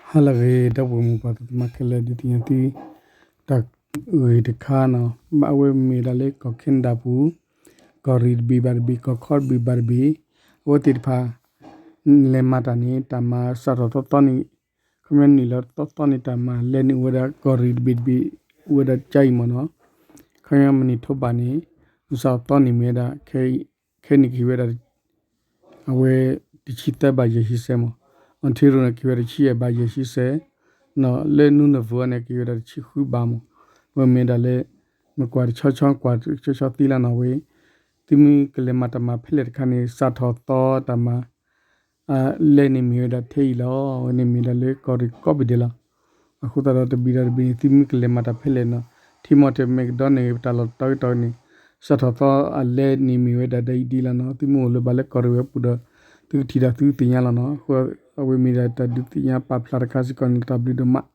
ဟါလၢအဂ့ၤ ဒီပုၢ်ဝဲၢ်မိၢ်ပၢ်သ့ၣ်တဖၣ်ခဲလၢာ် ဒုးသ့ၣ်ညါသု တၢ်ဂ့ၢ်တခါနီၤ, ဘၣ်အဝဲမ့ၢ်ဒၣ်လၢကီၢ်ခဲနဒၤပူၤ ကီၢ်ရ့ၣ်တဘ့ၣ်ဘၣ်တဘ့ၣ် ကီၢ်ခီတဘ့ၣ်ဘၣ်တဘ့ၣ် အဝဲသ့ၣ်တဖၣ် လဲၤမၤတၢ်န့ၣ် တၢ်မၤစးထီၣ်သီသီန့ၣ် ခီပညီနုာ်လီၤသီသီန့ၣ် တၢ်မၤလဲၤန့ၣ်အိၣ်ဝဲဒၣ် ကီၢ်ရ့ၣ်တဘ့ၣ်တဘ့ၣ် အိၣ်ဝဲဒၣ်ကၠါအံၤမ့ၢ်နီၤ, ခီပညီ Manitoba န့ၣ် စးထီၣ်သီန့ၣ်မ့ၢ်ဝဲဒၣ် ခဲအံၤန့ၣ်က့ၤဝဲဒၣ် အဝဲ တဆံသၢဘၣ်ယဲၢ်ဆံစဲးမး, Ontario န့ၣ် က့ၤဝဲဒၣ်တဆံယဲၢ်ဘၣ်ယဲၢ်ဆံစဲး, လၢ Nunavut န့ၣ် က့ၤဝဲဒၣ်တဆံဃုဘၣ်မး, အဝဲမ့ၢ်ဒၣ်လၢ မ့ၢ်ကွၢ်တဆီဆီ ကွၢ်တဆီဆီသ့လီၤနီၤဝဲ, သုမ့ၢ်ကလဲၤမၤတၢ်မၤဖဲလဲၣ်တခါန့ၣ် စးထီၣ်သီတၢ်မၤ လဲန့ၣ်မ့ၢ်ဝဲဒၣ်ထဲအံၤလီၤ, အဝဲန့ၣ်မ့ၢ်ဒၣ်လၢကီၢ်ရ့ၣ်ကိးဘ့ၣ်ဒဲးလီၤ. အဃိသတးဒီးတဘ့ၣ်ဒီးတဘ့ၣ်န့ၣ် သုမ့ၢ်ကလဲၤမၤတၢ်ဖဲလဲၣ်နီၤ, ထံမီၢ်တမ့ၢ်ကဒီးန့ၣ် ပတၢ်လီၢ်တတီၤဂ့ၤတီၤဂ့ၤန့ၣ် စးထီၣ်သီအလဲန့ၣ်မ့ၢ်ဝဲဒၣ်ဒ်အံၤဒ်လီၤနီၤ, သုမ့ၢ်အိၣ်လၢၤဘၣ်လၢကီၢ်ရ့ၣ်ဝဲပူၤဒီး သုကထံၣ်ဒီးသုသ့ၣ်ညါလီၤနီၤ, အဝဲမ့ၢ်ဒၣ်တၢ်ဒုးသ့ၣ်ညါပာ်ဖျါတခါစ့ၢ်ကီးန့ၣ် တၢ်ဘျုးဒိၣ်မး.